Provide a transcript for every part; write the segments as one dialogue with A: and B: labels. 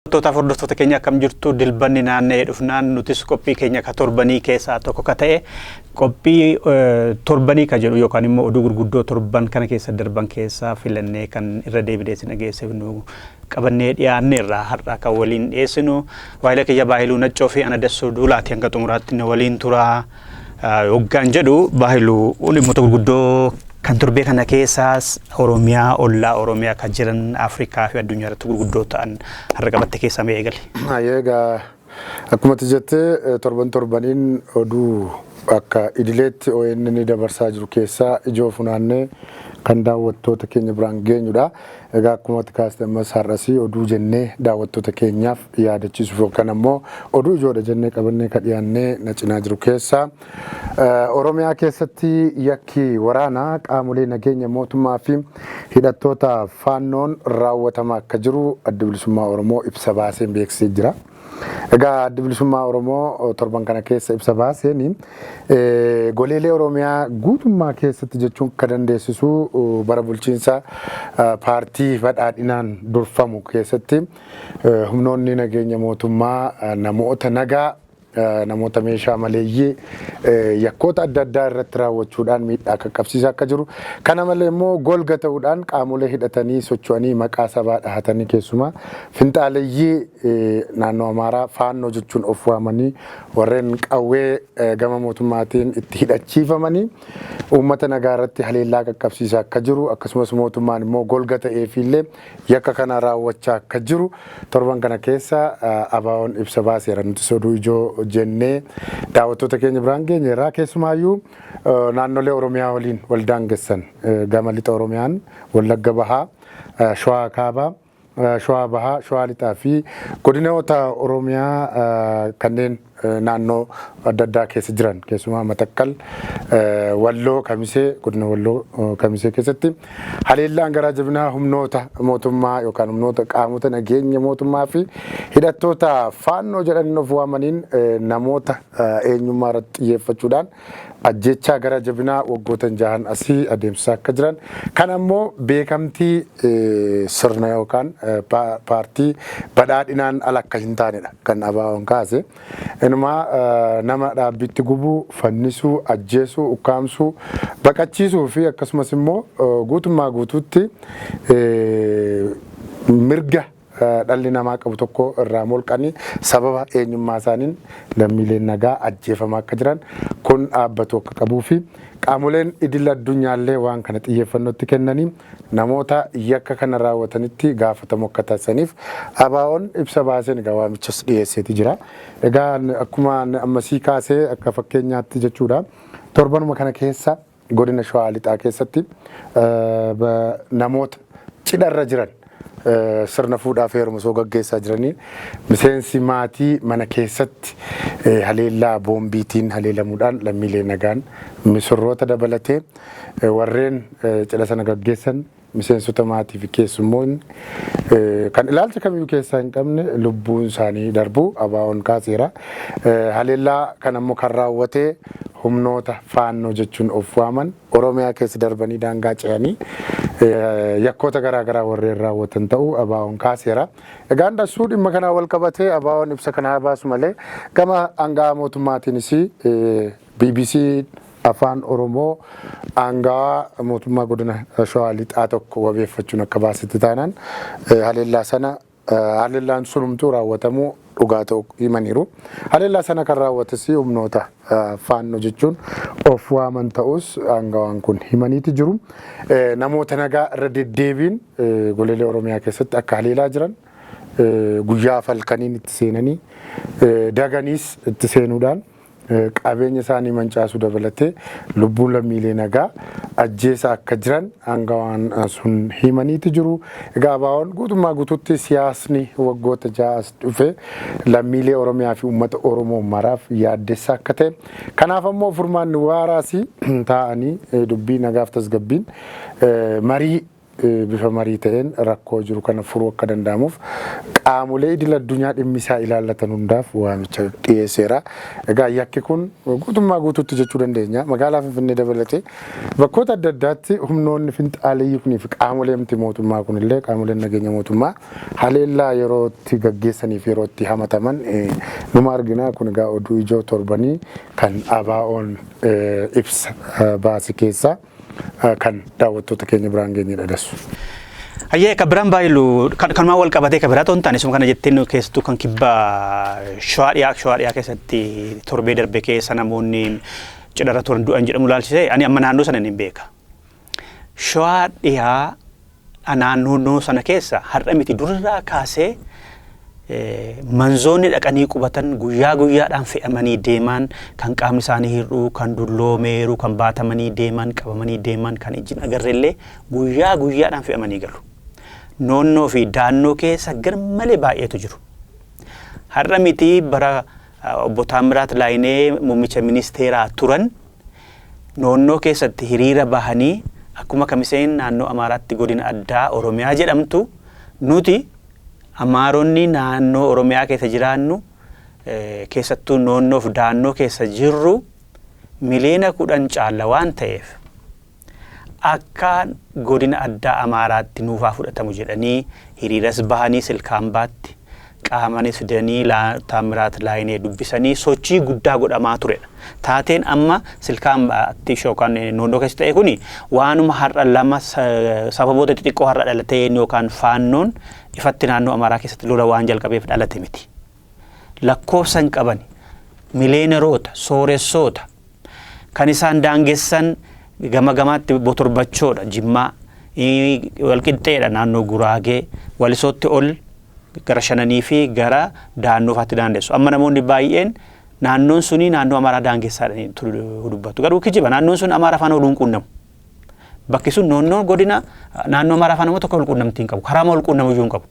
A: Daawwattootaaf hordoftoota keenya, akkam jirtu? Dilbanni naanna'ee dhufnaan nutis qophii keenya ka torbanii keessaa tokko ka ta'e, qophii torbanii ka jedhu yookaan immoo oduu gurguddoo torban kana keessa darban keessaa filannee kan irra deebinee isin dhageessifnu qabannee dhiyaanneerra. Har'a kan waliin dhiyeessinu waayila kiyya Baahiluu Naccoo fi ana Dassuu Duulaati. Hanga xumuraatti nu waliin turaa hoggaan jedhu, Baahiluu, dhimmoota gurguddoo kan torbee kana keessaas Oromiyaa, ollaa Oromiyaa kan jiran, Afrikaa fi addunyaa irratti gurguddoo ta'an har'a qabatte keessaa mee eegale?
B: Egaa akkuma ati jettee, torban torbaniin oduu akka idileetti ONN ni dabarsaa jiru keessaa ijoo funaannee kan daawwattoota keenya biraan geenyudha. Egaa akkuma ati kaaste, ammas har'asii oduu jennee daawwattoota keenyaaf yaadachiisuuf yookaan ammoo oduu ijoodha jennee qabannee ka dhiyaannee na cinaa jiru keessaa, Oromiyaa keessatti yakki waraanaa qaamolee nageenya mootummaa fi hidhattoota faannoon raawwatamaa akka jiru Adda Bilisummaa Oromoo ibsa baaseen beeksisee jira. Egaa Adda Bilisummaa Oromoo torban kana keessa ibsa baaseen, goleelee Oromiyaa guutummaa keessatti jechuun akka dandeessisu, bara bulchiinsa paartii badhaadhinaan durfamu keessatti humnoonni nageenya mootummaa namoota nagaa, namoota meeshaa maleeyyii yakkoota adda addaa irratti raawwachuudhaan miidhaa qaqqabsiisaa akka jiru. Kana malee immoo golga ta'uudhaan qaamolee hidhatanii socho'anii maqaa sabaa dhahatanii, keessumaa finxaaleyyii naannoo Amaaraa faannoo jechuun of waamanii, warreen qawwee gama mootummaatiin itti hidhachiifamanii uummata nagaa irratti haleellaa qaqqabsiisaa akka jiru, akkasumas mootummaan immoo golga ta'eefiillee yakka kana raawwachaa akka jiru torban kana keessa ABO'n ibsa baaseera. Nuti oduu ijoo jennee daawwattoota keenya biraan geenyeerra. Keessumaayyuu naannolee Oromiyaa waliin wal daangessan, gama lixa Oromiyaan Wallagga Bahaa, Shawaa Kaabaa, Shawaa Bahaa, Shawaa Lixaa fi godinoota Oromiyaa kanneen naannoo adda addaa keessa jiran, keessumaa Matakkal, Walloo Kamisee, godina Walloo Kamisee keessatti haleellaan garaa jabinaa humnoota mootummaa yookaan humnoota qaamota nageenya mootummaa fi hidhattoota faannoo jedhaniin of waamaniin namoota eenyummaa irratti xiyyeeffachuudhaan ajjechaa gara jabinaa waggootan 6n asii adeemsisaa akka jiran, kan ammoo beekamtii sirna yookaan paartii badhaadhinaan ala akka hin taanedha kan ABO'n kaase. Inumaa nama dhaabbitti gubuu, fannisuu, ajjeesuu, ukkaamsuu, baqachiisuu fi akkasumas immoo guutummaa guutuutti mirga dhalli namaa qabu tokko irraa molqanii sababa eenyummaa isaaniin lammiileen nagaa ajjeefamaa akka jiran, kun dhaabbatu akka qabuu fi qaamoleen idil addunyaallee waan kana xiyyeeffannootti kennanii namoota yakka kana raawwatanitti gaafatamu akka taasisaniif ABO'n ibsa baaseen egaa waamichas dhiyeesseeti jira. Egaa akkuma ammasii kaasee, akka fakkeenyaatti jechuudha, torbanuma kana keessa godina Shawaa Lixaa keessatti namoota cidharra jiran, sirna fuudhaa fi heeruma osoo gaggeessaa jiranii, miseensi maatii mana keessatti haleellaa boombiitiin haleelamuudhaan lammiilee nagaan, misirroota dabalatee, warreen cidha sana gaggeessan, miseensota maatii fi keessummoonni kan ilaalcha kamiyyuu keessaa hin qabne lubbuun isaanii darbuu ABO'n kaaseera. Haleellaa kan ammoo kan raawwatee humnoota faannoo jechuun of waaman, Oromiyaa keessa darbanii daangaa ce'anii yakkoota garaa garaa warreen raawwatan ta'uu ABO'n kaaseera. Egaan Dassuu, dhimma kanaa wal qabatee ABO'n ibsa kanaa baasu malee, gama aangaa'aa mootummaatiinis BBC Afaan Oromoo aangawaa mootummaa godina Shawaa Lixaa tokko wabeeffachuun akka baasetti taanaan, haleellaa sana, haleellaan sunumtuu raawwatamuu dhugaa ta'u himaniiru. Haleellaa sana kan raawwates humnoota faannoo jechuun of waaman ta'us aangawaan kun himaniiti jiru. Namoota nagaa irra deddeebiin goleelee Oromiyaa keessatti akka haleelaa jiran, guyyaa halkaniin itti seenanii, daganiis itti seenuudhaan qabeenya isaanii mancaasuu dabalatee lubbuu lammiilee nagaa ajjeesa akka jiran aangawaan sun himaniiti jiru. Egaa ABO'n guutummaa guutuutti siyaasni waggoota 6 as dhufe lammiilee Oromiyaa fi uummata Oromoo maraaf yaaddessa akka ta'e, kanaaf ammoo furmaanni waaraas taa'anii dubbii nagaaf tasgabbiin marii bifa marii ta'een rakkoo jiru kana furuu akka danda'amuuf qaamolee idil addunyaa dhimmi isaa ilaallatan hundaaf waamicha dhiyeesseera. Egaa yakki kun guutummaa guutuutti jechuu dandeenya. Magaalaa Finfinnee dabalatee bakkoota adda addaatti humnoonni finxaaleeyyii kunii fi qaamolee miti mootummaa kunillee, qaamoleen nageenya mootummaa haleellaa yeroo itti gaggeessanii fi yeroo itti hamataman numa argina. Kun egaa oduu ijoo torbanii kan ABO'n ibsa baase keessaa kan daawwattoota keenya biraan geenyedha, Dassu.
A: Hayyee, kan biraan baay'ee kanumaan wal qabatee kan biraa ta'uu hin taane, isuma kana jettee nu keessattuu kan kibba Shawaa dhiyaa keessatti torbee darbe keessa namoonni cidharra turan du'an jedhamu ilaalchisee, ani amma naannoo sana hin beeka. Shawaa dhiyaa naannoo sana keessa har'a miti, durirraa kaasee manzoonni dhaqanii qubatan guyyaa guyyaadhaan fe'amanii deeman, kan qaamni isaanii hir'uu, kan dulloomeeru, kan baatamanii deeman, qabamanii deeman, kan ijji hin agarrellee guyyaa guyyaadhaan fe'amanii galu. Noonnoo fi daannoo keessa garmalee baay'eetu jiru. Har'a miti, bara obbo Taamiraat Laayinee muummicha ministeeraa turan noonnoo keessatti hiriira bahanii, akkuma kamiseen naannoo Amaaraatti godina addaa Oromiyaa jedhamtu, nuti Amaaronni naannoo Oromiyaa keessa jiraannu, keessattuu noonnoof daannoo keessa jirru, 10 miliyoona caalla waan ta'eef akka godina addaa Amaaraatti nuufaa fudhatamu jedhanii hiriiras bahanii, silkaambaatti qaamanis fidanii Taamiraat Laayinee dubbisanii sochii guddaa godhamaa turedha. Taateen amma silkaambaatti yookaan noonnoo keessa ta'e kuni waanuma har'a lama sababoota xixiqqoo har'a dhalateen yookaan faannoon ifatti naannoo Amaaraa keessatti lola waan jalqabeef dhalate miti. Lakkoofsa hin qaban, miliyooneroota, sooressoota kan isaan daangessan gama gamaatti botorbachoodha, Jimmaa, Walqixxeedha, naannoo Guraagee, Walisootti ol gara Shananii fi gara daannoo faatti daangessu. Amma namoonni baay'een naannoon suni naannoo Amaaraa daangeessaadha dubbatu. Garuu kijiba, naannoon sun Amaaraa faana waliin quunnamu. Bakki sun naannoo godina naannoo Amaaraa faana tokko wal quunnamtii hin qabu. Karaa wal quunnamu iyyuu hin qabu.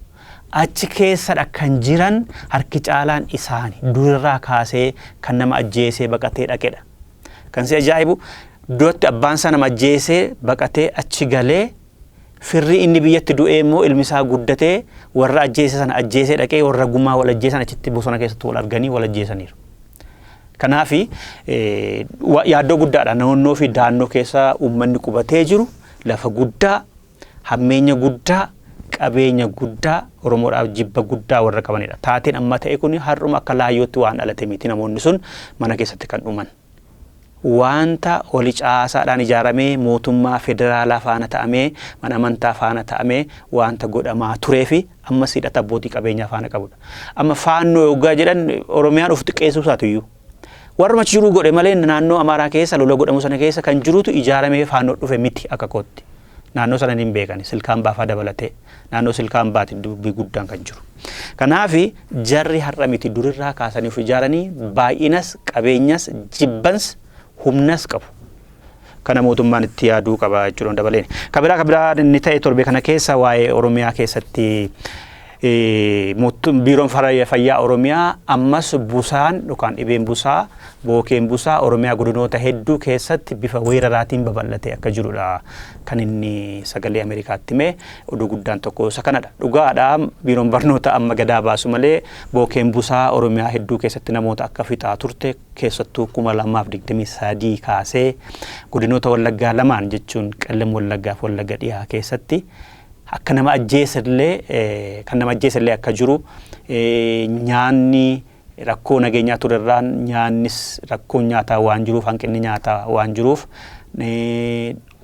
A: Achi keessadha kan jiran harki caalaan isaani durirraa kaasee kan nama ajjeesee baqatee dhaqedha. Kan si ajaa'ibu, duratti abbaan isaa nama ajjeesee baqatee achi galee, firri inni biyyatti du'ee immoo ilmi isaa guddatee warra ajjeese sana ajjeesee dhaqee, warra gumaa wal ajjeesan achitti bosona keessatti wal arganii wal ajjeesaniiru. Kanaafi yaaddoo guddaadha, naannoo fi daannoo keessa uummanni qubatee jiru lafa guddaa, hammeenya guddaa, qabeenya guddaa, Oromoodhaaf jibba guddaa warra qabanidha. Taateen amma ta'e kun har'uma akka laayyootti waan dhalate miti, namoonni sun mana keessatti kan dhuman. Wanta oli caasaadhaan ijaaramee, mootummaa federaalaa faana ta'amee, mana amantaa faana ta'amee wanta godhamaa turee fi ammas hidhata abbootii qabeenyaa faana qabudha. Amma faannoo yoggaa jedhan Oromiyaan of xiqqeessuu isaatu iyyuu. Warruma achi jiruu godhe malee naannoo Amaaraa keessa lola godhamu sana keessa kan jirutu ijaaramee faannoo dhufe miti akka kootti. Naannoo sana hin beekani, silkaan baafaa dabalatee naannoo silkaan baati dubbii guddaan kan jiru. Kanaafi jarri har'a miti, durirraa kaasanii of ijaaranii baay'inas, qabeenyas, jibbans, humnas qabu. Kana mootummaan itti yaaduu qaba jechuudha dabaleen. Kabiraa inni ta'e torbe kana keessa waa'ee Oromiyaa keessatti biiroon fayyaa Oromiyaa ammas busaan yookaan dhibeen busaa, bookeen busaa Oromiyaa godinoota hedduu keessatti bifa weeraraatiin babal'atee akka jirudha kan inni Sagalee Ameerikaatti hime. Oduu guddaan tokko isa kanadha. Dhugaadha, biiroon barnoota amma gadaa baasu malee bookeen busaa Oromiyaa hedduu keessatti namoota akka fixaa turte, keessattuu 2023 kaasee godinoota Wallaggaa lamaan, jechuun Qellem Wallaggaa fi Wallagga dhiyaa keessatti akka nama ajjeesellee, kan nama ajjeesellee akka jiru, nyaanni rakkoo nageenyaa turerraan nyaannis rakkoon nyaataa waan jiruuf, hanqinni nyaataa waan jiruuf,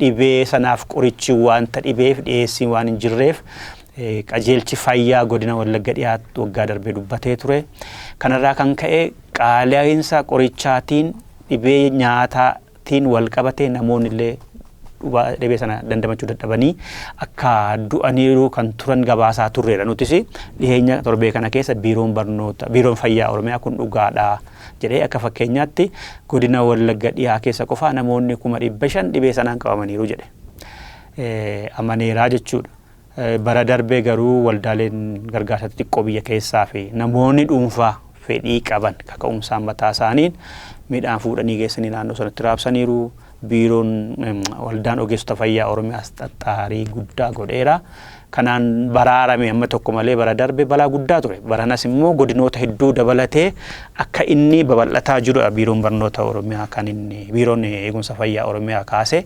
A: dhibee sanaaf qorichi wanta dhibeef dhiyeessiin waan hin jirreef qajeelchi fayyaa godina Wallagga dhiyaatti waggaa darbee dubbatee ture. Kanarraa kan ka'e qaala'insa qorichaatiin, dhibee nyaataatiin wal qabatee namoonni illee dhibee sana dandamachuu dadhabanii akka du'aniiru kan turan gabaasaa turreedha. Nutis dhiheenya torbee kana keessa biiroon barnoota, biiroon fayyaa Oromiyaa kun dhugaadha jedhee, akka fakkeenyaatti godina Wallagga dhiyaa keessa qofaa namoonni 500,000 dhibee sanaan qabamaniiru jedhe. Amaneeraa jechuudha. Bara darbee garuu waldaaleen gargaarsa xixiqqoo biyya keessaa fi namoonni dhuunfaa fedhii qaban kaka'umsaan mataa isaaniin midhaan fuudhanii geessanii naannoo sanatti raabsaniiru. Biiroon waldaan ogeessota fayyaa Oromiyaas xaxxaarii guddaa godheera. Kanaan baraarame amma tokko malee bara darbe balaa guddaa ture. Baranas immoo godinoota hedduu dabalatee akka inni babal'ataa jirudha biiroon barnoota Oromiyaa kan inni biiroon eegumsa fayyaa Oromiyaa kaase.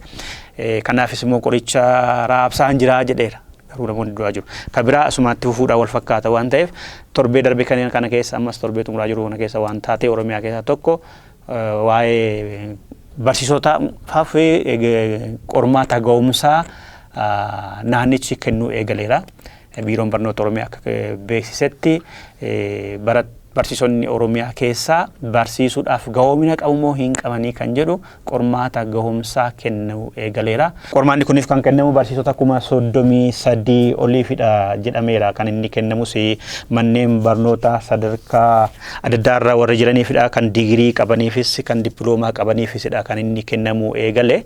A: Kanaafis immoo qoricha raabsaan jiraa jedheera. Garuu namoonni du'aa jiru. Kan biraa asumaatti fufuudhaan wal fakkaata waan ta'eef, torbee darbe kana keessa, ammas torbee xumuraa jiru kana keessa waan taatee Oromiyaa keessaa tokko waa'ee barsiisota fi qormaata ga'umsaa naannichi kennuu eegaleera. Biiroon barnoota Oromiyaa akka beeksisetti, barsiisonni Oromiyaa keessaa barsiisuudhaaf gahoomina qabu moo hin qabanii kan jedhu qormaata gahumsaa kennuu eegaleera. Qormaanni kunis kan kennamu barsiisota 33,000 oliifidha jedhameera. Kan inni kennamus manneen barnoota sadarkaa adda addaa irra warra jiraniifidha. Kan digirii qabaniifis kan dippiloomaa qabaniifisidha kan inni kennamu eegale.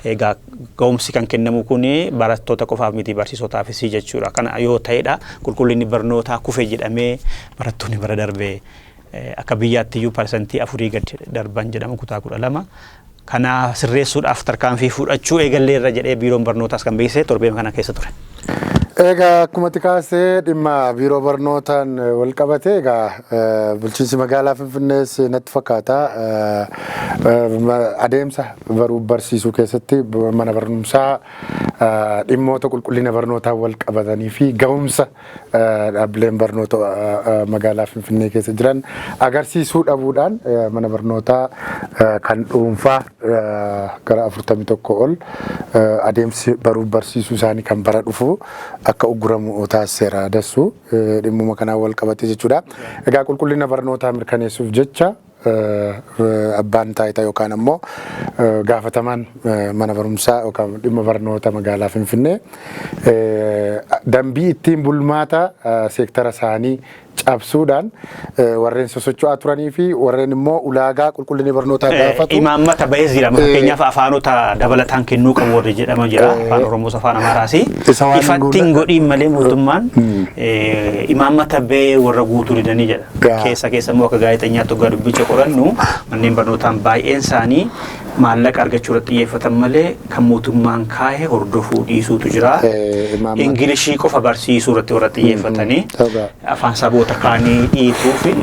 A: Egaa gahumsi kan kennamu kun barattoota qofaaf miti, barsiisotaafis jechuudha. Kana yoo ta'edha qulqullinni barnootaa kufe jedhamee barattoonni bara darbee akka biyyaatti iyyuu 4% gad darban jedhamu kutaa 12. Kana sirreessuudhaaf tarkaanfii fudhachuu eegalleerra jedhee biiroon barnootaas kan beeksise torbee kana keessa ture.
B: Egaa akkuma kaasee dhimma biiroo barnootaan wal qabate, egaa bulchiinsi magaalaa Finfinnees natti fakkaata adeemsa baruu barsiisuu keessatti mana barumsaa dhimmoota qulqullina barnootaa wal qabatanii fi ga'umsa dhaabbileen barnoota magaalaa Finfinnee keessa jiran agarsiisuu dhabuudhaan mana barnootaa kan dhuunfaa gara 41 ol adeemsi baruu barsiisuu isaanii kan bara dhufu akka ugguramu taasiseera dassu dhimmuma kanaan wal qabate jechuudha. Egaa qulqullina barnootaa mirkaneessuuf jecha abbaan taayitaa yookaan ammoo gaafatamaan mana barumsaa yookaan dhimma barnoota magaalaa Finfinnee dambii ittiin bulmaata seektara isaanii cabsuudhaan warreen sosocho'aa turanii fi warreen immoo ulaagaa qulqullinni barnootaa gaafatu.
A: Imaammata bahee jira. Fakkeenyaaf afaanota dabalataan kennuu qabu warri jedhama jira. Afaan Oromoos afaan Amaaraas. Ifatti hin godhiin malee mootummaan imaammata bahee warra guutuu didanii jedha. Keessa keessa immoo akka gaazexeenyaatti hoggaa dubbicha qorannu, manneen barnootaan baay'een isaanii maallaqa argachuu irratti xiyyeeffatan malee kan mootummaan kaa'e hordofuu dhiisuutu jira. Ingilishii qofa barsiisuu irratti warra xiyyeeffatanii afaan saboota kaanii dhiituu fi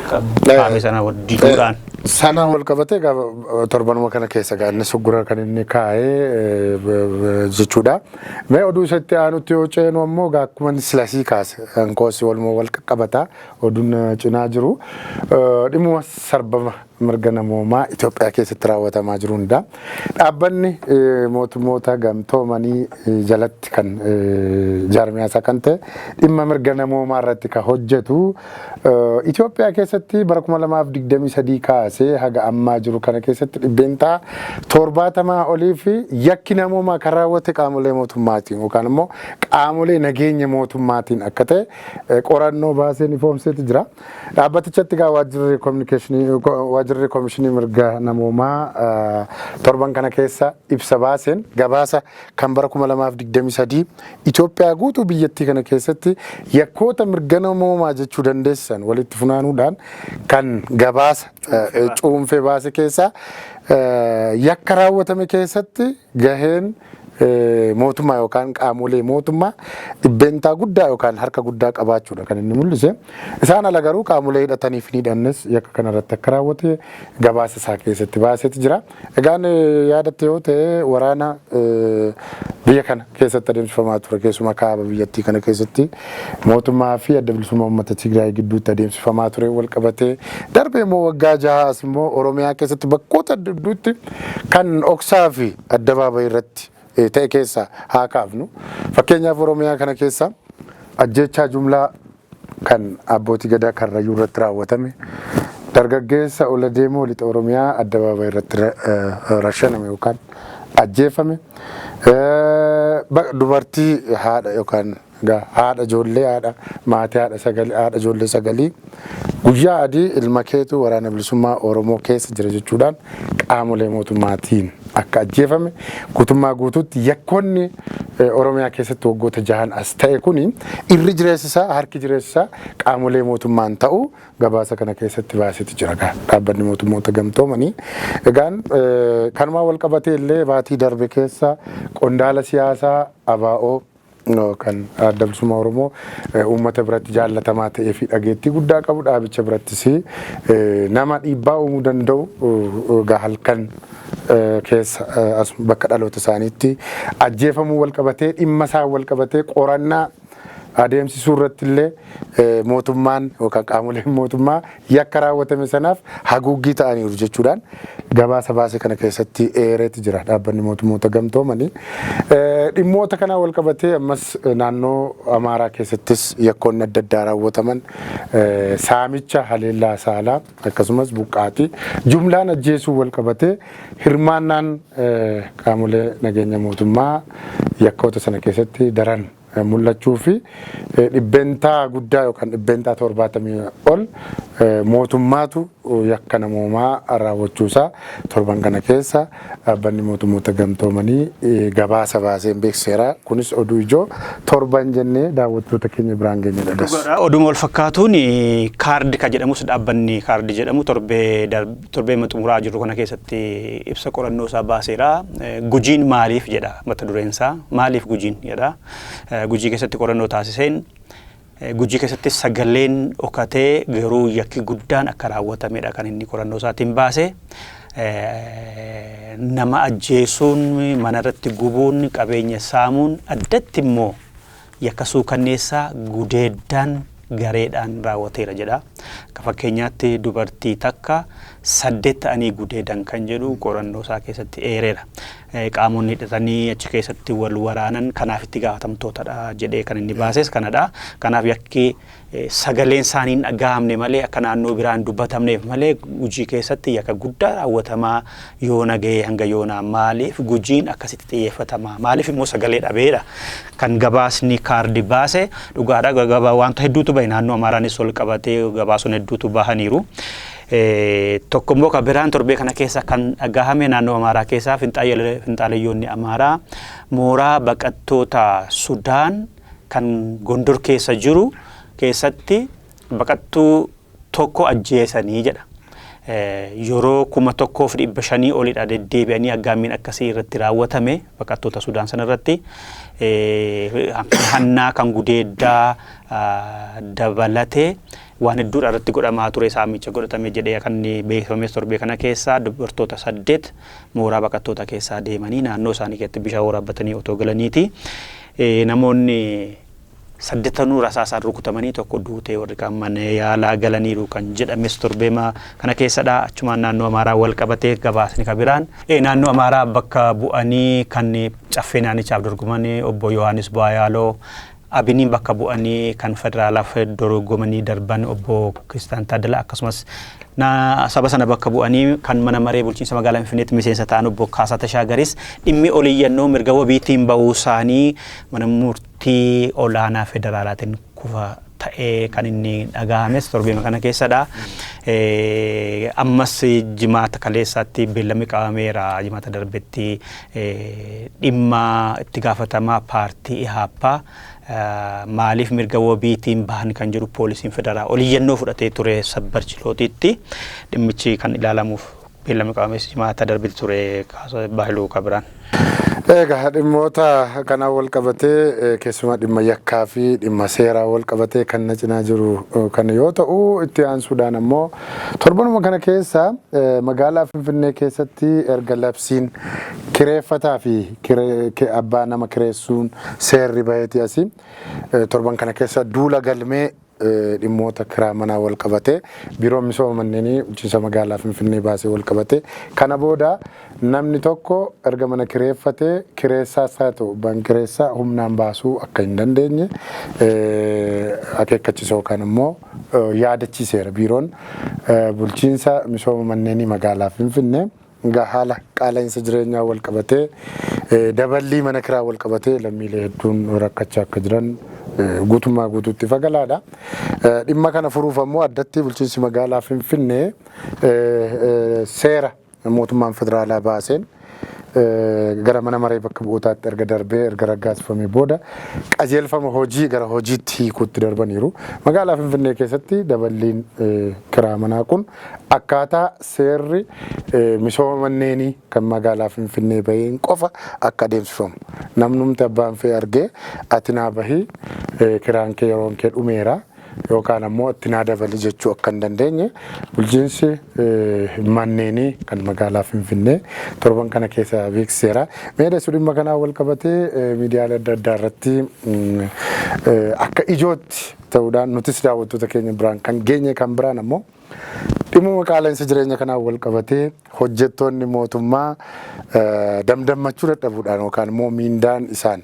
A: kaa'ame sana diduudhaan.
B: Sanaan wal qabatee gaafa torbanuma kana keessa gaannis uggura kan inni kaa'ee jechuudha. Mee oduu isatti aanutti yoo ceenu ammoo akkuma inni silasii kaase hankoos waluma wal qaqqabata oduun cinaa jiru. Dhimma sarbama mirga namoomaa Itoophiyaa keessatti raawwatamaa jiru hunda. Dhaabbanni mootummoota gamtoomanii jalatti kan jaarmiyaasaa kan ta'e dhimma mirga namoomaa irratti kan hojjetu Itoophiyaa keessatti bara 2023 kaasee haga ammaa jiru kana keessatti 70% olii fi yakki namoomaa kan raawwate qaamolee mootummaatiin yookaan immoo qaamolee nageenya mootummaatiin akka ta'e qorannoo baaseen ifoomseeti jira. Dhaabbatichatti egaa waajjirri kominikeeshinii, waajjirri komishinii mirga namoomaa torban kana keessa ibsa baaseen gabaasa kan bara 2023 Itoophiyaa guutuu biyyattii kana keessatti yakkoota mirga namoomaa jechuu dandeessan walitti funaanuudhaan kan gabaasa cuunfee baase keessaa yakka raawwatame keessatti gaheen mootummaa yookaan qaamolee mootummaa dhibbeentaa guddaa yookaan harka guddaa qabaachuudha kan inni mul'ise. Isaan ala garuu qaamolee hidhatanii fi hidhannes yakka kanarratti akka raawwate gabaasa isaa keessatti baaseeti jira. Egaan yaadatte yoo ta'e, waraana biyya kana keessatti adeemsifamaa ture, keessumaa kaaba biyyattii kana keessatti mootummaa fi Adda Bilisummaa Uummata Tigraay gidduutti adeemsifamaa ture wal qabatee, darbee immoo waggaa 6 as immoo Oromiyaa keessatti bakkoota adda addaatti kan dhoksaa fi addabaabayii irratti ta'e keessa haa kaafnu. Fakkeenyaaf Oromiyaa kana keessa ajjeechaa jumlaa kan abbootii gadaa Karrayyuu irratti raawwatame, dargaggeessa ola deemoo lixa Oromiyaa addabaabayii irratti rashaname yookaan ajjeefame, dubartii haadha yookaan haadha ijoollee, haadha maatii, haadha sagalii, haadha ijoollee sagalii guyyaa adii ilma keetu Waraana Bilisummaa Oromoo keessa jira jechuudhaan qaamolee mootummaatiin akka ajjeefame, guutummaa guutuutti yakkoonni Oromiyaa keessatti waggoota jahan as ta'e kuni irri jireessisaa, harki jireessisaa qaamolee mootummaan ta'u gabaasa kana keessatti baaseeti jira dhaabbanni mootummoota gamtoomanii. Egaan kanumaan wal qabatee illee baatii darbe keessa qondaala siyaasaa ABO kan Adda Bilisummaa Oromoo uummata biratti jaallatamaa ta'ee fi dhageettii guddaa qabu, dhaabicha birattis nama dhiibbaa uumuu danda'u, halkan keessa bakka dhaloota isaaniitti ajjeefamuu wal qabatee, dhimma isaa wal qabatee qorannaa adeemsisuu irratti illee mootummaan yookaan qaamoleen mootummaa yakka raawwatame sanaaf haguuggii ta'aniiru jechuudhaan gabaasa baase kana keessatti eereeti jira dhaabbanni mootummoota gamtoomanii. Dhimmoota kanaa wal qabatee ammas naannoo Amaaraa keessattis yakkoonni adda addaa raawwataman, saamicha, haleellaa saalaa, akkasumas buqqaatii jumlaan ajjeesuu wal qabatee hirmaannaan qaamolee nageenya mootummaa yakkoota sana keessatti daran mul'achuu fi dhibbentaa guddaa yookaan 70% ol mootummaatu yakka namoomaa raawwachuusaa torban kana keessa dhaabbanni mootummoota gamtoomanii gabaasa baaseen beeksiseera. Kunis oduu ijoo torban jennee daawwattoota keenya biraan geenyedha.
A: Oduma wal fakkaatuun kaardi kan jedhamus, dhaabbanni kaardi jedhamu torbee torbee xumuraa jiru kana keessatti ibsa qorannoo isaa baaseera. Gujiin maaliif jedha mata dureen isaa, maaliif Gujiin jedha. Gujii keessatti qorannoo taasiseen Gujii keessatti sagaleen dhokatee garuu yakki guddaan akka raawwatamedha kan inni qorannoo isaatiin baase. Nama ajjeesuun, mana irratti gubuun, qabeenya saamuun, addatti immoo yakka suukanneessaa gudeeddaan gareedhaan raawwateera jedha. Akka fakkeenyaatti dubartii takka saddeet ta'anii gudeedan kan jedhu qorannoo isaa keessatti eereera. Qaamonni hidhatanii achi keessatti wal waraanan kanaaf itti gaafatamtootadha jedhee kan inni baases kanadha. Kanaaf yakki sagaleen isaanii hin dhaga'amne malee, akka naannoo biraan dubbatamneef malee, Gujii keessatti yakka guddaa raawwatamaa yoona gahee hanga yoonaa. Maaliif Gujiin akkasitti xiyyeeffatamaa, maaliif immoo sagalee dhabeedha kan gabaasni kaardi baase. Dhugaadha, gabaa wanta hedduutu bahe, naannoo Amaaraanis ol qabatee gabaasonni hedduutu bahaniiru. Tokko immoo kan biraan torbee kana keessa kan dhagahame, naannoo Amaaraa keessaa finxaaleyyoonni Amaaraa mooraa baqattoota Sudaan kan Gondor keessa jiru keessatti baqattuu tokko ajjeesanii jedha. Yeroo 1500 olidha deddeebi'anii aggaammiin akkasii irratti raawwatame baqattoota Sudaan sana irratti, hannaa kan gudeeddaa dabalatee waan hedduudha irratti godhamaa ture, saamicha godhatame jedhee kan beekames. Torbee kana keessaa dubartoota saddeet mooraa baqattoota keessaa deemanii naannoo isaanii keessatti bishaan waraabbatanii otoo galaniiti. Namoonni saddeetanuu rasaasaan rukutamanii tokko duutee warri kaan mana yaalaa galaniiru kan jedhames torbeema kana keessadha. Achumaan naannoo Amaaraa wal qabatee gabaasni kan biraan. Naannoo Amaaraa bakka bu'anii kan caffee naannichaaf dorgoman obbo Yohaanis Bu'aayaaloo, Abiniin bakka bu'anii kan federaalaaf dorgomanii darban obbo Kiristaan Taaddalaa, akkasumas saba sana bakka bu'anii kan mana maree bulchiinsa magaalaa Finfinneetti miseensa ta'an obbo Kaasaa Tashaagaris dhimmi oliyyannoo mirga wabiitiin bahuu isaanii mana murtii olaanaa federaalaatiin kufa ta'ee kan inni dhagahames torbeema kana keessadha. Ammas jimaata kaleessaatti beellamni qabameera. Jimaata darbetti dhimma itti gaafatamaa paartii IHAPA maaliif mirga wabiitiin bahan kan jedhu poolisiin federaalaa oliyyannoo fudhatee ture sabbar chilootiitti dhimmichi kan ilaalamuuf beellamni qabames jimaata darbetti ture baay'ee kabiraan.
B: Egaa dhimmoota kanaan wal qabatee, keessumaa dhimma yakkaa fi dhimma seeraa wal qabatee kan na cinaa jiru kana yoo ta'u, itti aansuudhaan ammoo torbanuma kana keessa magaalaa Finfinnee keessatti erga labsiin kireeffataa fi abbaa nama kireessuun seerri baheeti asii torban kana keessa duula galmee dhimmoota kiraa manaa wal qabatee biiroon misooma manneenii bulchiinsa magaalaa Finfinnee baasee wal qabatee, kana booda namni tokko erga mana kireeffatee kireessaas haa ta'u abbaan kireessaa humnaan baasuu akka hin dandeenye akeekkachiisa yookaan immoo yaadachiiseera biiroon bulchiinsa misooma manneenii magaalaa Finfinnee. Egaa haala qaala'insa jireenyaa wal qabatee, daballii mana kiraa wal qabatee lammiilee hedduun rakkachaa akka jiran guutummaa guutuutti fagalaadha. Dhimma kana furuuf ammoo addatti bulchiinsi magaalaa Finfinnee seera mootummaan federaalaa baaseen gara mana maree bakka bu'ootaatti erga darbee erga raggaasifamee booda qajeelfama hojii gara hojiitti hiikuutti darbaniiru. Magaalaa Finfinnee keessatti daballiin kiraa manaa kun akkaataa seerri misooma manneenii kan magaalaa Finfinnee baheen qofa akka adeemsifamu. Namnumti abbaan fee argee ati naa bahii, kiraan kee yeroon kee dhumeera, yookaan ammoo itti naa dabali jechuu akka hin dandeenye bulchiinsi manneenii kan magaalaa Finfinnee torban kana keessa beeksiseera. Meedessu dhimma kanaan wal qabatee miidiyaalee adda addaa irratti akka ijootti ta'uudhaan nutis daawwattoota keenya biraan kan geenye. Kan biraan ammoo dhimma qaala'insa jireenya kanaan wal qabatee hojjettoonni mootummaa damdammachuu dadhabuudhaan yookaan immoo miindaan isaan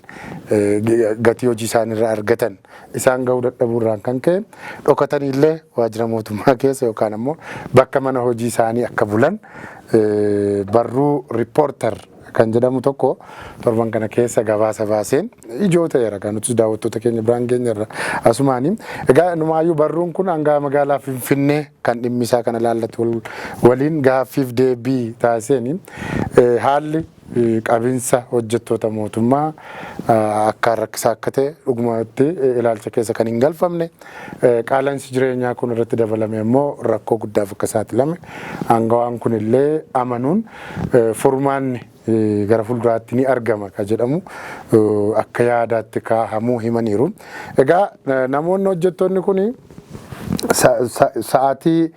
B: gatii hojii isaanii irraa argatan isaan gahuu dadhabuurraan kan ka'e dhokatanii illee waajjira mootummaa keessa yookaan ammoo bakka mana hojii isaanii akka bulan barruu Riippoortar kan jedhamu tokko torban kana keessa gabaasa baaseen ijoo ta'eera, kan nuti daawwattoota keenya biraan geenyerra asumaani. Egaa numaayyuu barruun kun hanga magaalaa Finfinnee kan dhimmi isaa kana ilaallatu waliin gaaffiif deebii taasiseen haalli qabinsa hojjettoota mootummaa akka rakkisaa akka ta'e, dhugumatti ilaalcha keessa kan hin galfamne, qaala'insi jireenyaa kun irratti dabalame immoo rakkoo guddaaf akka saaxilame aangawaan kun illee amanuun furmaanni gara fuulduraatti ni argama ka jedhamu akka yaadaatti kaahamuu himaniiru. Egaa namoonni hojjettoonni kun sa'aatii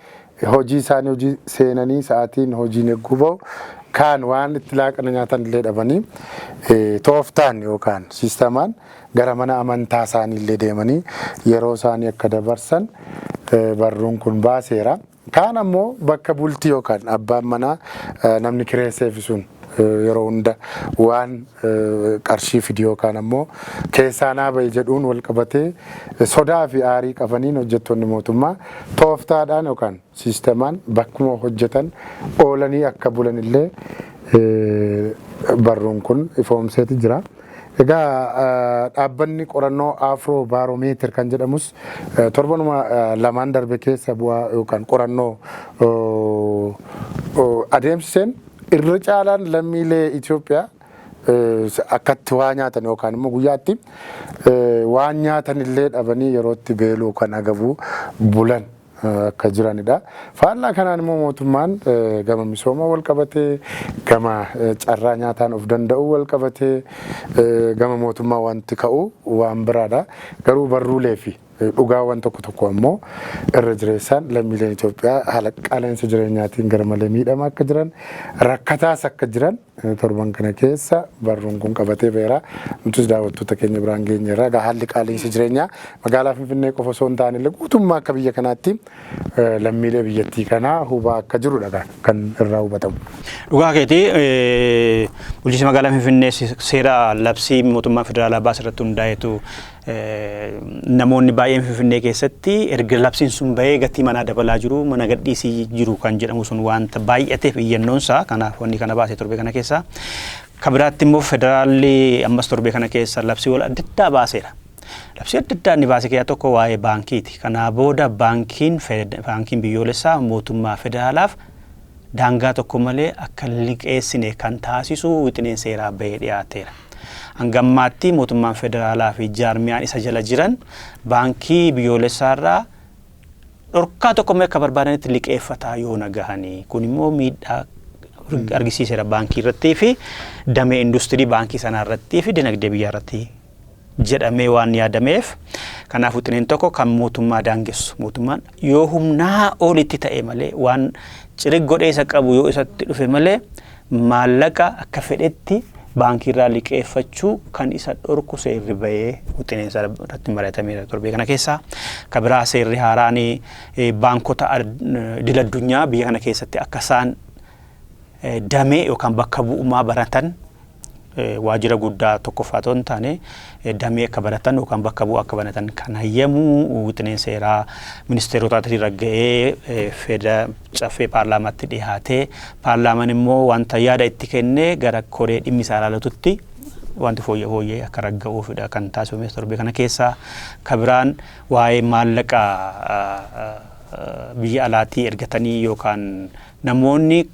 B: hojii isaanii hojii seenanii sa'aatiin hojiin eeguu bahu kaan waan itti laaqana nyaatan illee dhabanii tooftaan yookaan siistamaan gara mana amantaa isaanii illee deemanii yeroo isaanii akka dabarsan barruun kun baaseera. Kaan ammoo bakka bultii yookaan abbaan manaa namni kireesseef sun yeroo hunda waan qarshii fidi yookaan ammoo keessaa naa bahi jedhuun wal qabatee sodaa fi aarii qabaniin hojjettoonni mootummaa tooftaadhaan yookaan siistemaan bakkuma hojjetan oolanii akka bulan illee barruun kun ifoomseeti jira. Egaa dhaabbanni qorannoo Afro Barometer kan jedhamus torbanuma lamaan darbe keessa bu'aa yookaan qorannoo adeemsiseen irra caalaan lammiilee Itoophiyaa akkatti waa nyaatan yookaan immoo guyyaatti waan nyaatan illee dhabanii yerootti beeluu kan agabuu bulan akka jiranidha. Faallaa kanaan immoo mootummaan gama misooma wal qabatee, gama carraa nyaataan of danda'uu wal qabatee, gama mootummaa wanti ka'u waan biraadha. Garuu barruulee fi dhugaawwan tokko tokko ammoo irra jireessaan lammiileen Itoophiyaa haala qaala'insa jireenyaatiin gara malee miidhamaa akka jiran, rakkataas akka jiran torban kana keessa barruun kun qabatee ba'eera. Nutis daawwattoota keenya biraan geenyeerra. Egaa haalli qaala'insa jireenyaa magaalaa Finfinnee qofa osoo hin taane illee guutummaa akka biyya kanaatti lammiilee biyyattii kanaa hubaa akka jirudha kan irraa hubatamu.
A: Dhugaa keetii, bulchiinsa magaalaa Finfinnee seera labsii mootummaa federaalaa baase irratti hundaa'etu namoonni baay'een Finfinnee keessatti erga labsiin sun bahee gatii manaa dabalaa jiru, mana gadhiisii jiru kan jedhamu sun wanta baay'ateef iyyannoonsaa kanaaf wanni kana baase torbe kana keessa. Kan biraatti immoo federaalli ammas torbee kana keessa labsii wal adda addaa baaseera. Labsii adda addaa inni baase keessaa tokko waa'ee baankiiti. Kanaa booda baankiin biyyoolessaa mootummaa federaalaaf daangaa tokko malee akka liqeessine kan taasisu wixineen seeraa bahee dhiyaateera. Hanga ammaatti mootummaan federaalaa fi jaarmiyaan isa jala jiran baankii biyyoolessaarraa dhorkaa tokko malee akka barbaadanitti liqeeffataa yoo nagahanii, kun immoo miidhaa argisiiseera baankii irrattii fi damee industirii baankii sanaa irrattii fi dinagdee biyyaa irratti jedhamee waan yaadameef, kanaaf wixineen tokko kan mootummaa daangessu, mootummaan yoo humnaa olitti ta'e malee, waan cirig godhee isa qabu yoo isatti dhufe malee, maallaqa akka fedhetti baankii irraa liqeeffachuu kan isa dhorku seerri bahee wixineen isaa irratti mari'atameera torbee kana keessa. Ka biraa seerri haaraan baankota idil addunyaa biyya kana keessatti akka isaan damee yookaan bakka bu'ummaa baratan, waajjira guddaa tokkoffaa otoo hin taane damee akka baratan yookaan bakka bu'aa akka banatan kan hayyamu wixineen seeraa ministeerotaatiin ragga'ee feda caffee paarlaamaatti dhiyaatee, paarlaamaan immoo wanta yaada itti kennee gara koree dhimmi isaa ilaallatutti wanti fooyyee fooyyee akka ragga'uufidha kan taasifame torbee kana keessaa. Ka biraan waa'ee maallaqa biyya alaatii ergatanii yookaan namoonni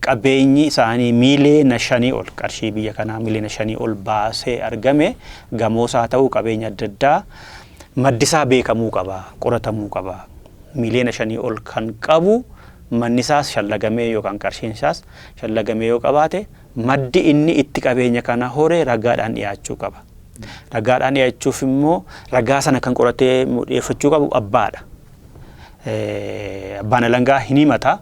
A: Qabeenyi isaanii 5 miiliyoona ol, qarshii biyya kanaa 5 miiliyoona ol baasee argame, gamoosaa ta'uu qabeenya adda addaa maddisaa beekamuu qaba, qoratamuu qaba. 5 miiliyoona ol kan qabu manni isaas shallagamee yookaan qarshiin isaas shallagamee yoo qabaate, maddi inni itti qabeenya kana hore ragaadhaan dhiyaachuu qaba. Ragaadhaan dhiyaachuuf immoo ragaa sana kan qoratee dhiyeeffachuu qabu abbaadha. Abbaan alangaa hin himata.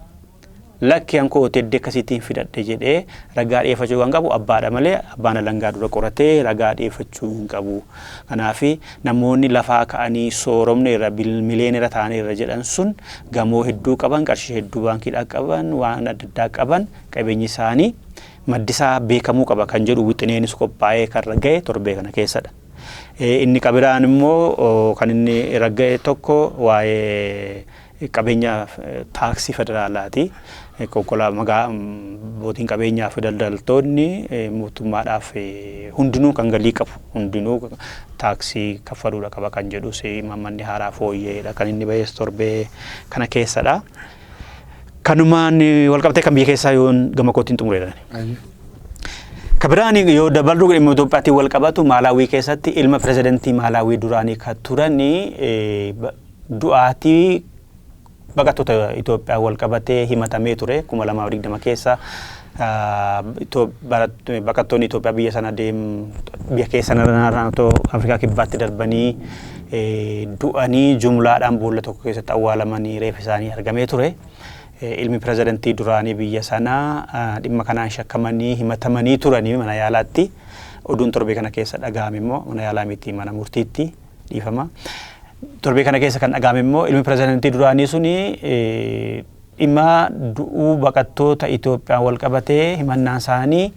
A: Lakki, hankoo hoteeddee akkasiitiin fidadhe jedhee ragaa dhiyeeffachuu kan qabu abbaadha malee abbaan alangaa dura qoratee ragaa dhiyeeffachuu hin qabu. Kanaaf namoonni lafaa ka'anii sooromne irra miliyoonera ta'anii irra jedhan sun, gamoo hedduu qaban, qarshii hedduu baankiidhaa qaban, waan adda addaa qaban, qabeenyi isaanii maddisaa beekamuu qaba kan jedhu wixineenis qophaa'ee kan ragga'e torbee kana keessadha. Inni qabiraan immoo kan inni ragga'e tokko waa'ee qabeenya taaksii federaalaati. Konkolaa magaa abbootiin qabeenyaa fi daldaltoonni mootummaadhaaf hundinuu kan galii qabu hundinuu taaksii kaffaluudha qaba kan jedhus imaammanni haaraa fooyya'eedha kan inni bahees torbee kana keessadha. Kanumaan walqabatee kan biyya keessaa yoon gama kootiin xumureedha. Kabiraan yoo dabaluu dhimma Itoophiyaatiin wal qabatu, Maalaawii keessatti ilma pirezidantii Maalaawii duraanii kan turan du'aatii baqattoota Itoophiyaa wal qabatee himatamee ture. 2020 keessa baqattoonni Itoophiyaa biyya sana deem biyya keessa naannoo Afrikaa Kibbaatti darbanii du'anii jumlaadhaan boolla tokko keessatti awwaalamanii reeffi isaanii argamee ture. Ilmi pirezidantii duraanii biyya sanaa dhimma kanaan shakkamanii himatamanii turanii mana yaalaatti. Oduun torbee kana keessa dhagahame immoo, mana yaalaa miti, mana murtiitti, dhiifama. Torbee kana keessa kan dhagahame immoo ilmi pirezidantii duraanii suni dhimma du'uu baqattoota Itoophiyaa wal qabatee himannaan isaanii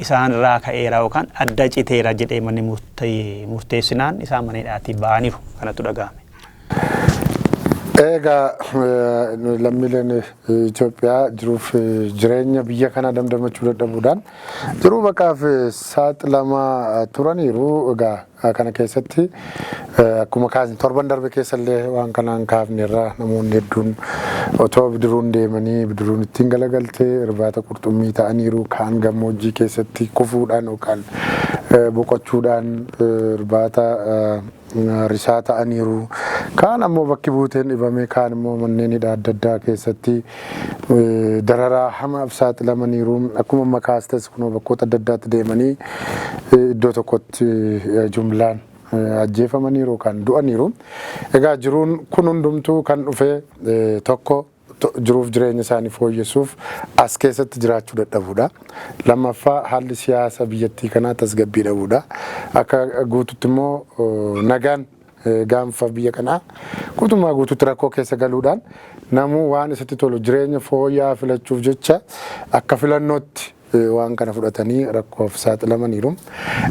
A: isaan irraa ka'eera yookaan adda citeera jedhee manni murteessinaan isaan mana hidhaatii ba'aniiru, kanatu dhagahame.
B: Egaa lammiileen Itoophiyaa jiruuf jireenya biyya kana damdamachuu dadhabuudhaan jiruu baqaaf saaxilamaa turaniiru. Egaa kana keessatti akkuma kaasne, torban darbe keessallee waan kanaan kaafne irraa, namoonni hedduun otoo bidiruun deemanii bidiruun ittiin galagaltee irbaata qurxummii ta'aniiru. Kaan gammoojjii keessatti kufuudhaan yookaan boqochuudhaan irbaata risaa ta'aniiru. Kaan ammoo bakki buuteen dhibame, kaan immoo manneen hidhaa adda addaa keessatti dararaa hamaaf saaxilamaniiru. Akkuma amma kaastes kunoo bakkoota adda addaatti deemanii iddoo tokkotti jumlaan ajjeefamaniiru kan du'aniiru. Egaa jiruun kun hundumtuu kan dhufe tokko jiruuf jireenya isaanii fooyyessuuf as keessatti jiraachuu dadhabuudha. Lammaffaa, haalli siyaasa biyyattii kanaa tasgabbii dhabuudha. Akka guututti immoo nagaan gaanfa biyya kanaa guutummaa guututti rakkoo keessa galuudhaan namuu waan isatti tolu jireenya fooyya'aa filachuuf jecha akka filannootti waan kana fudhatanii rakkoof saaxilamaniiru.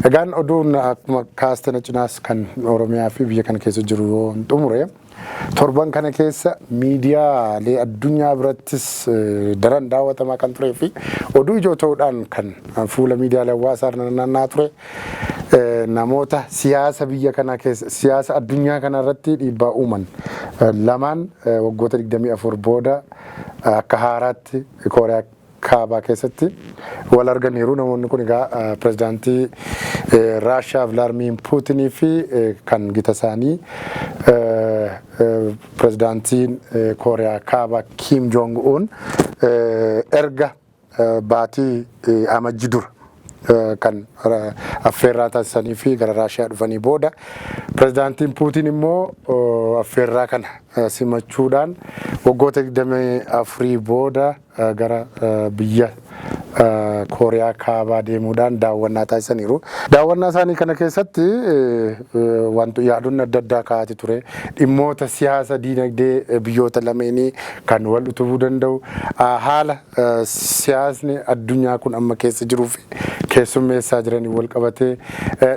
B: Egaan oduun akkuma kaastana cinaas kan Oromiyaa fi biyya kana keessa jiru yoo hin xumure, torban kana keessa miidiyaalee addunyaa birattis daran daawwatamaa kan turee fi oduu ijoo ta'uudhaan kan fuula miidiyaalee hawaasaa irra naanna'aa ture, namoota siyaasa biyya kanaa keessa, siyaasa addunyaa kana irratti dhiibbaa uuman lamaan waggoota 24 booda akka haaraatti Kooriyaa Kaabaa keessatti wal arganiiru. Namoonni kun egaa pirezidaantii Raashiyaa Vilaadimiir Puutinii fi kan gita isaanii pirezidaantiin Kooriyaa Kaabaa Kiim Joong Un erga baatii Amajji dura kan affeerraa taasisanii fi gara Raashiyaa dhufanii booda, pirezidaantiin Puutiin immoo affeerraa kana simachuudhaan waggoota 24 booda gara biyya Kooriyaa Kaabaa deemuudhaan daawwannaa taasisaniiru. Daawwannaa isaanii kana keessatti wanti yaadonni adda addaa kaa'ati ture. Dhimmoota siyaasa diinagdee biyyoota lameenii kan wal utubuu danda'u, haala siyaasni addunyaa kun amma keessa jiruu fi keessummeessaa jiranii wal qabatee,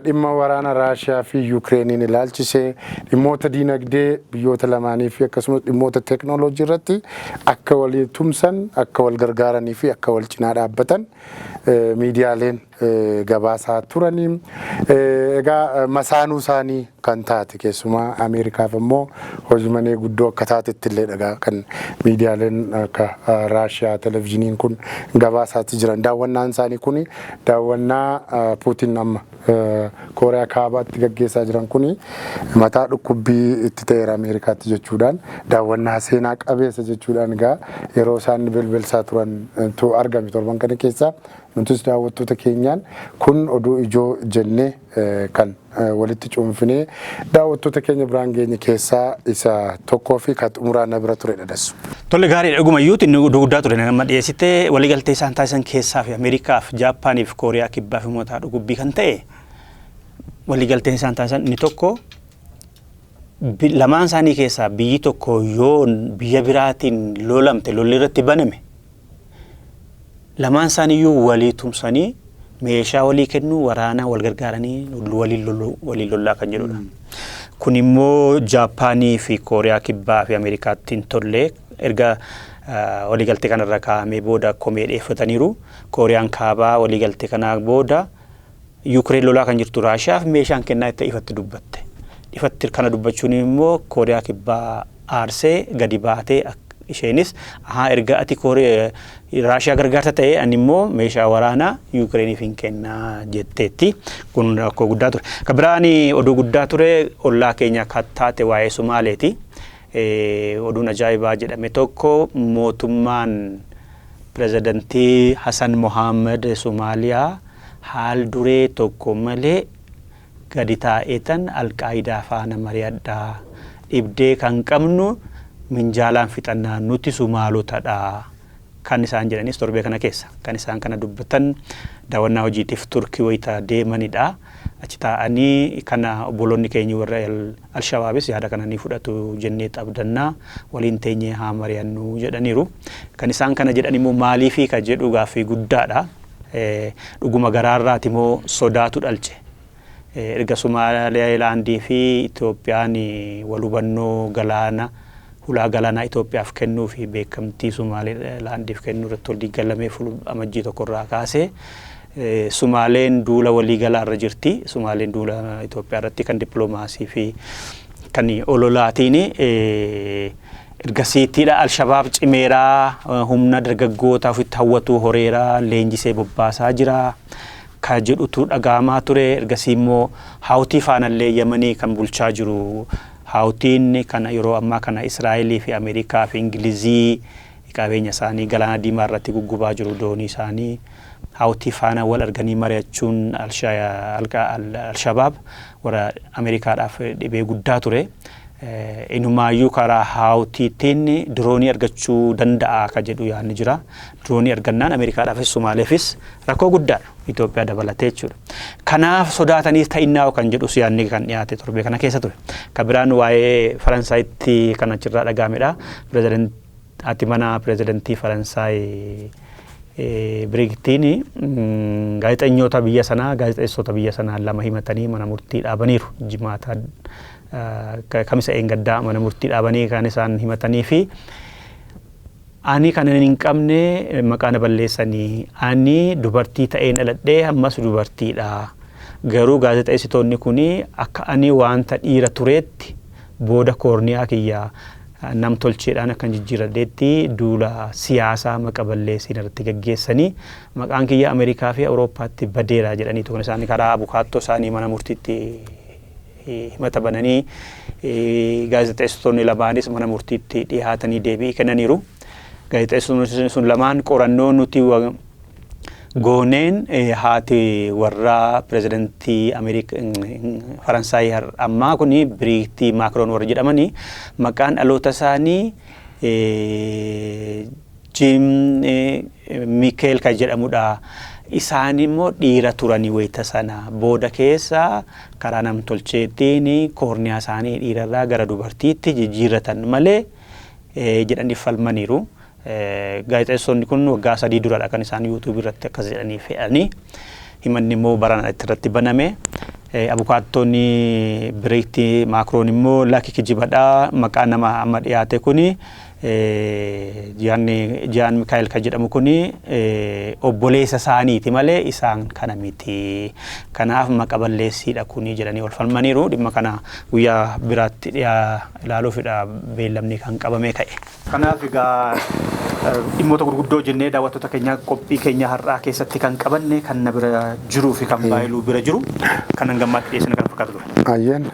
B: dhimma waraana Raashiyaa fi Yukireeniin ilaalchisee, dhimmoota diinagdee biyyoota lamaanii fi akkasumas dhimmoota teeknooloojii irratti akka walii tumsan, akka wal gargaaranii fi akka wal cinaa dhaabbatan miidiyaaleen Gabaasaa turanii. Egaa masaanuu isaanii kan taate, keessumaa Ameerikaaf immoo hojii manee guddoo akka taatetti illee dhagaa kan miidiyaaleen akka Raashiyaa televizhiniin kun gabaasaatti jiran. Daawwannaan isaanii kun, daawwannaa Puutiin amma Kooriyaa Kaabaatti gaggeessaa jiran kun, mataa dhukkubbii itti ta'eera Ameerikaatti jechuudhaan, daawwannaa seenaa qabeessa jechuudhaan egaa yeroo isaan bilbilsaa turan tu argame torban kana keessa. Nutis daawwattoota keenyaan kun oduu ijoo jennee kan walitti cuunfinee daawwattoota keenya biraan geenye keessaa isa tokkoo fi kan xumuraa na bira turedha, Dassu.
A: Tole, gaarii, dhugumayyuuti inni oduu guddaa ture nama dhiyeessite. Waliigaltee isaan taasisan keessaa fi Ameerikaaf, Jaappaaniif, Kooriyaa Kibbaa fi mataa dhukkubbii kan ta'e waliigalteen isaan taasisan inni tokko, lamaan isaanii keessaa biyyi tokko yoo biyya biraatiin lolamte, lolli irratti baname, lamaan isaaniiyyuu walii tumsanii meeshaa walii kennuu, waraanaa wal gargaaranii waliin loluu, waliin lollaa kan jedhudha. Kun immoo Jaappaanii fi Kooriyaa Kibbaa fi Ameerikaatti hin tolle. Erga waliigaltee kanarra kaa'amee booda komee dhiyeeffataniiru. Kooriyaan Kaabaa waliigaltee kanaa booda Yuukireen lolaa kan jirtu Raashiyaaf meeshaan kennaa itti ifatti dubbatte. Ifatti kana dubbachuun immoo Kooriyaa Kibbaa aarsee gadi baatee isheenis, ahaa, erga ati Raashiyaa gargaarta ta'e, ani immoo meeshaa waraanaa Yuukireeniif hin kennaa jetteetti. Kun rakkoo guddaa ture. Kan biraan oduu guddaa ture ollaa keenya kan taate waa'ee Sumaaleeti. Oduun ajaa'ibaa jedhame tokko, mootummaan pirezidantii Hassan Mohaammed Somaaliyaa haal duree tokko malee gadi taa'eetan Alqaayidaa faana mari'adhaa. Dhibdee kan qabnu minjaalaan fixannaa, nuti Sumaalotadha. Kan isaan jedhanis torbee kana keessa. Kan isaan kana dubbatan daawwannaa hojiitiif Turkii wayita deemanidha. Achi taa'anii kana obboloonni keenya warra Alshabaabis yaada kana ni fudhatu jennee abdannaa, waliin teenyee haa mari'annu jedhaniiru. Kan isaan kana jedhan immoo maaliifii ka jedhu gaaffii guddaadha. Dhuguma garaarraati moo sodaatu dhalche? Erga Somaalilaandii fi Itoophiyaan wal hubannoo galaana, hulaa galaanaa Itoophiyaaf kennuu fi beekamtii Somaalilaandiif kennuu irratti walii galamee Amajjii 1 irraa kaasee Sumaaleen duula waliigalaa irra jirti. Sumaaleen duula Itoophiyaa irratti kan dippiloomaasii fi kan ololaatiin ergasiittiidha. Alshabaab cimeeraa, humna dargaggoota ofitti hawwatu horeeraa, leenjisee bobbaasaa jira ka jedhutu dhaga'amaa ture. Ergasii immoo Haawutii faanallee, Yamanii kan bulchaa jiru Haawutiin, kana yeroo ammaa kana Israa'elii fi Ameerikaa fi Ingilizii qabeenya isaanii Galaana Diimaa irratti guggubaa jiru, doonii isaanii, Haawutii faana wal arganii mari'achuun Alshabaab warra Ameerikaadhaaf dhibee guddaa ture. Inumaayyuu karaa Haawutiitiin diroonii argachuu danda'a ka jedhu yaadni jira. Diroonii argannaan Ameerikaadhaafis Somaaleefis rakkoo guddaadha. Itoophiyaa dabalatee jechuudha. Kanaaf sodaatanii ta'innaa kan jedhus yaadni kan dhiyaate torbee kana keessa ture. Kan biraan waa'ee Faransaayitti kan achirraa dhaga'amedha. Haati mana pirezidantii Faransaay Biriigtiin gaazexeessitoota biyya sanaa, gaazexeessitoota biyya sanaa lama himatanii mana murtii dhaabaniiru. Jimaata, Kamisa eengaddaa mana murtii dhaabanii kan isaan himatanii fi ani kan hin qabne maqaa na balleessanii, ani dubartii ta'een dhaladhee ammas dubartiidha. Garuu gaazexeessitoonni kun akka ani wanta dhiira tureetti booda koorniyaa kiyya nam tolcheedhaan akkan jijjiiradheetti duula siyaasaa maqa balleessiin irratti gaggeessanii maqaan kiyya Ameerikaa fi Awurooppaatti badeera jedhanii tokko isaanii karaa abukaattoo isaanii mana murtiitti himata bananii, gaazexeessitoonni lamaanis mana murtiitti dhiyaatanii deebii kennaniiru. Gaazexeessitoonni sun lamaan qorannoo nuti gooneen haati warraa pirezidantii Ameerikaa Faransaay ammaa kuni, Biriiktii Maakroon warra jedhamanii, maqaan dhaloota isaanii Jiim Miikeel kan jedhamudha. Isaan immoo dhiira turanii wayita sana, booda keessa karaa namtolcheettiin koorniyaa isaanii dhiirarraa gara dubartiitti jijjiirratan malee jedhanii falmaniiru. Gaazexeessonni kun waggaa 3 duradha kan isaan yuutuubii irratti akkas jedhanii fe'anii, himanni immoo barana irratti baname. Abukaattonni Biriiktii Maakroon immoo lakki, kijibadha, maqaa nama amma dhiyaate kuni Jaan Mikaa'el kan jedhamu kuni obboleessa isaaniiti malee isaan kana miti. Kanaaf maqa balleessiidha kuni jedhanii ol falmaniiru. Dhimma kana guyyaa biraatti dhiyaa ilaaluufidha beellamni kan qabamee ka'e. Kanaaf egaa dhimmoota gurguddoo jennee daawwattoota keenya qophii keenya har'aa keessatti kan qabanne kan na bira jiruu fi kan baay'iluu bira jiru kan hangammaatti dhiyeessine kan fakkaatu ture.
B: Ayyeen.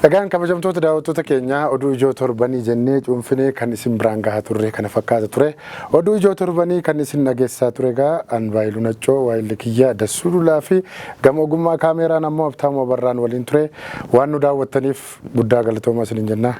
B: Egaan kabajamtoota daawwattoota keenyaa, oduu ijoo torbanii jennee cuunfinee kan isin biraan gahaa turre kana fakkaata ture. Oduu ijoo torbanii kan isin dhageessisaa ture egaa an Baayiluu Naccoo, Waayilli Kiyyaa Dassuu Lulaa fi gama ogummaa kaameeraan ammoo Abtaamuu Abarraan waliin ture. Waan nu daawwattaniif guddaa galatoomaa isiniin jenna.